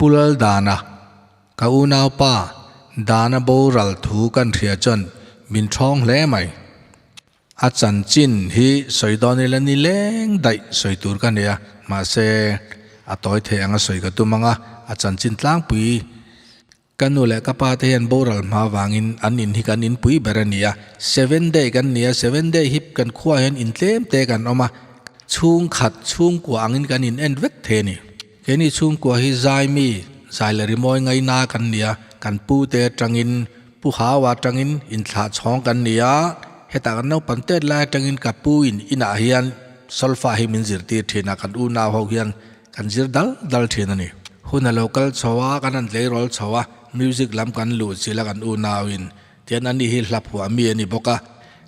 Pu Laldana, ka unaupa Dana boral thu kan hria chuan min thawng hle mai. A chanchin hi sawi dawn ila ni leng daih sawi tur ka nei a, mahse a tawi thei anga sawi ka tum ang a, a chanchin tlangpui Ka nu leh ka pa te hian boral hma vangin an in hi kan inpui ber a ni a, seven day kan ni a, seven day hi kan khuaah hian in tlem te kan awm a, chhungkhat chhungkua angin kan in en vek thei a ni. Keini chhungkua hi zai mi, zai leh rimawi ngaina kan ni a, kan pu te atangin, pu hau atangin inthlah chhawng kan ni a, hetah kan naupang tet lai atangin ka pu in inah hian solfa hi min zirtir thin a, kan unau ho hian Kan zir dal dal thin a ni. Hun a lo kal chho a, kan han tleirawl chho a, music lam kan luh chilh a kan unauin tian ani hi hla phuah mi a ni bawk a,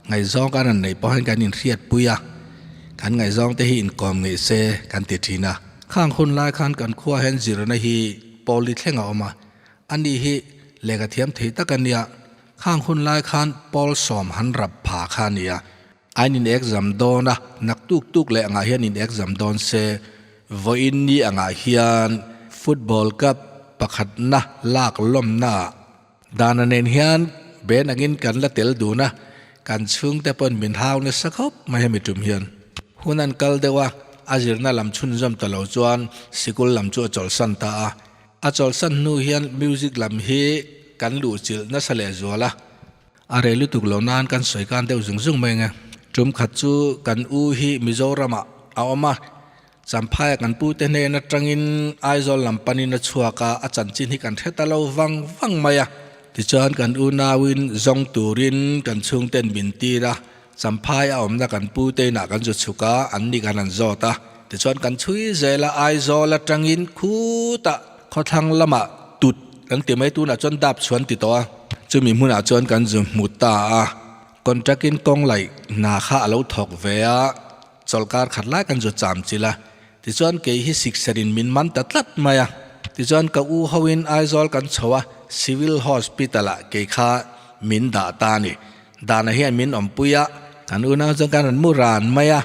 ngaihzawng kan han neih pawh hian kan inhriatpui a, kan ngaihzawng te hi inkawm ngeih se kan ti thin a. Khang hun lai khan kan khua hian zirna hi pawli thleng a awm a, ani hi lehkha thiam thei tak a nia, khang hun lai khan pawl sawm han rap pha kha a ni a, An in exam dawn a, nak tuk tuk leh angah hian in exam dawn se, vawiin ni angah hian football cup pakhatna lak lawmna ah dana nen hian ben angin kan la tel dun a, kan chhungte pawn min hau nasa khawp mai hemi tum hian. Hun an kal deuh a, a zirna lam chhunzawm ta lo chuan sikul lam chu a chawlhsan ta a, a chawlhsan hnu hian music lam hi kan luhchilh nasa lehzual a, A rei lutuk lo nan kan sawi kan deuh zung zung mai ang e. Tum khat chu kan u hi Mizoramah a awm a, Champhaia kan pute hnen atangin Aizawl lam panin a chhuak a, a chanchin hi kan hre ta lo vang vang mai a. Tichuan kan unauin zawng turin kan chhungten min tir a, Champhai a awmna kan pute inah kan zu chhuk a, an ni kan han zawt a. Tichuan kan chhui zel a, Aizawl atangin khutah khawthlang lamah tut kan ti mai tunah chuan dap chhuan ti tawh a. Chumi hmunah chuan kan zu hmu ta a, contract in kawng laih hna kha a lo thawk ve a, chawlhkar khat lai kan zu cham chilh a, tichuan kei hi sikser in min man ta tlat mai a. Tichuan ka u ho in Aizawl kan chho a, Civil Hospital ah kei kha min dah ta a ni. Dana hian min awmpui a, kan unau chuan kan rawn mu ran mai a,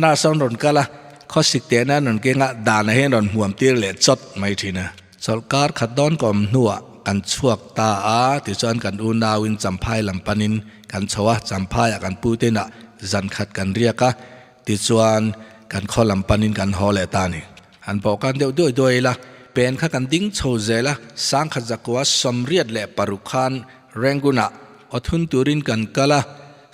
nurse an rawn kal a, khawsik tehna an rawn keng a, Dana hian rawn hmuam tir leh chawt mai thin a. Chawlhkar khat dawn ka awm hnuah kan chhuak ta a, tichuan kan unauin Champhai lam panin kan chho a, Champhaiah kan pu te inah zan khat kan riak a, tichuan kan khaw lam panin kan haw leh ta a ni. Han pawhkan deuh duai duai ila, pen kha kan ding chho zel a, sangkhat zakua 86 khan Rangoon-ah aw thun turin kan kal a,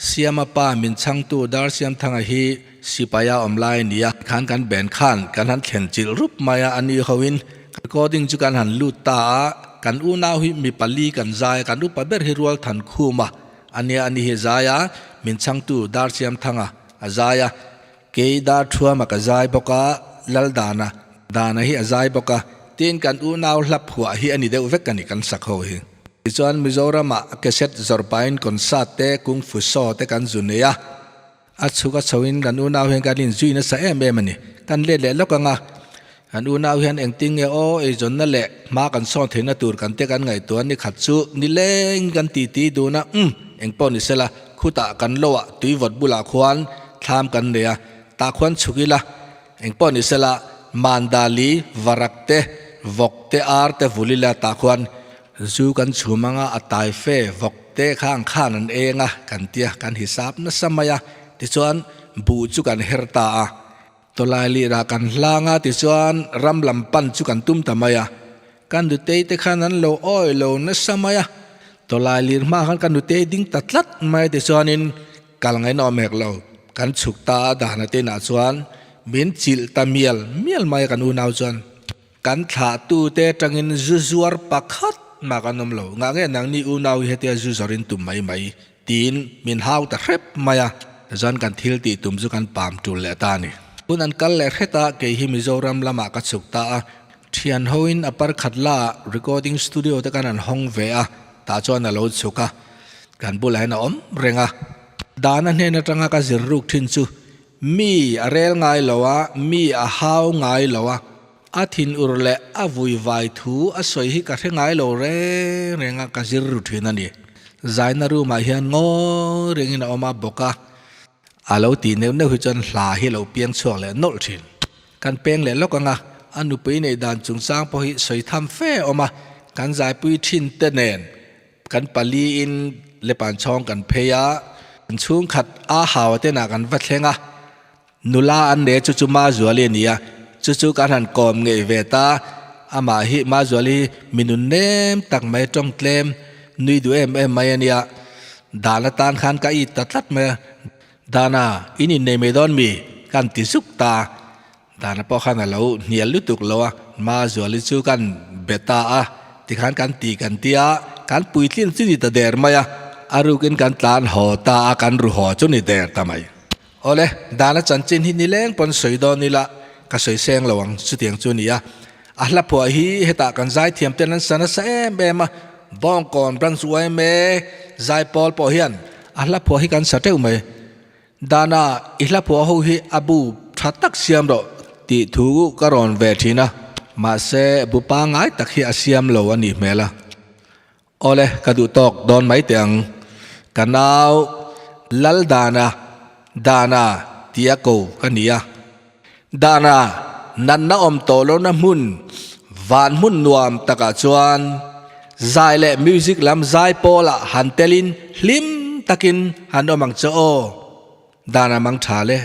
Siama pa min chhangtu Darsiamthanga hi sipaia awm lai a ni a, khan kan ben khan kan han thlen chilh rup mai a, a ni hoin recording chu kan han lut ta a, kan unau hi mi pali kan zai a, kan upa ber hi Rualthan Khum a a nia, a ni hi zai a, min chhangtu Darsiamthanga a zai a, kei Darthuama ka zai bawk a, Laldana Dana hi a zai bawk a, tin kan unau hla phuah hi a ni deuh vek a ni kan sak ho hi. Tichuan Mizoramah cassette zawrh pahin concert te, kung fu show te kan zu nei a, a chhuk a chhoin kan unau hian kan inzui nasa em em a ni. Kan let leh lawk ang a, kan unau hian engtin nge aw eizawnna leh hma kan sawn theihna tur kan te kan ngaihtuah ni khat chu nileng kan titi dun a, umm engpawh ni sela khutah kan loah tuivawt bulah khuan thlam kan nei a, tah khuan chhuk ila engpawh ni sela mandali varak te vawk te ar te vul ila tah khuan Zu kan chhum anga a tai fe vawk te kha ang khan an eng a kan tia kan hisap nasa mai a tichuan buh chu kan her ta a tawlai lirah kan hlang a tichuan ram lam pan chu kan tum ta mai a kan nutei te khan an lo awi lo nasa mai a tawlai lir hma khan kan nutei ding ta tlat mai a tichuanin kal ngaih nawm hek lo kan chhuk ta a dahna te inah chuan min chilh ta mial mial mai a kan unau chuan. Kan thlahtute atangin zu zuar pakhat mah kan awm lo. Ngah nge nangni unau hi hetia zu zawrin tum mai mai? tiin min hau ta hrep mai a. Tichuan kan thil tih tum chu kan pam tul leh ta a ni. Hun an kal leh hret a, kei hi Mizoram lamah ka chhuk ta a. Thian hoin a parkhat la recording studio te kan han hawng ve a, tah chuan a lo chhuk a. Kan bulah hian a awm reng a. Dana hnen atanga ka zir ruk thin chu Mi a rel ngai lo a, mi a hau ngai lo a, a thinur leh a vui vai thu a sawi hi ka hre ngai lo reng reng a, ka zir ru thin a ni. Zaina room ah hian ngawi rengin a awm a bawk a, a lo tih neuh neuh hi chuan hla hi a lo piang chhuak leh nawlh thin. Kan peng leh lawk ang a, A nupui neih dan chungchang pawh hi sawi tham fe a awm a, kan zaipui thin te nen kan paliin Lepanchhawng kan phei a, kan chhungkhat a hau tenah kan va thleng a, nula an nei a chu chu Mazuali a ni a, chu chu kan han kawm ngei ve ta, amah hi Mazuali hi mi nun nem tak mai tawng tlem nui duh em em mai a nia, dan atan khan ka it ta tlat mai a, Dana in innei mai dawn mi? Kan ti zuk ta. Dana pawh khan a lo hnial lutuk lo a, Mazuali chu kan be ta a, tikhan kan ti kan ti a, kan puitlin chu ni ta der mai a, a rukin kan tlan haw ta a, kan ru haw chu ni der ta mai. Awle, Dana chanchin hi nileng pawn sawi dawn ila, ka sawi seng lo ang chutiang chu ni a. A hla phuah hi hetah kan zaithiam ten an sa nasa em em a, Bawngkawn Branch yma zaipawl pawh hian a hla phuah hi kan sa teuh mai. Dana, i hla phuah ho hi a bu tha tak siam rawh tih thu ka rawn ve thin a, mahse bu pangngai tak hi a siam lo a nih hmel a. Awle, ka duh tawk dawn mai teh ang. Ka nau Lal Dana, Dana tia ko ka ni a. Dana, natna awm tawh lohna hmun, van hmun nuam takah chuan zai leh music lam zai pawlah han telin hlim takin han awm ang che aw. Dana mang tha le.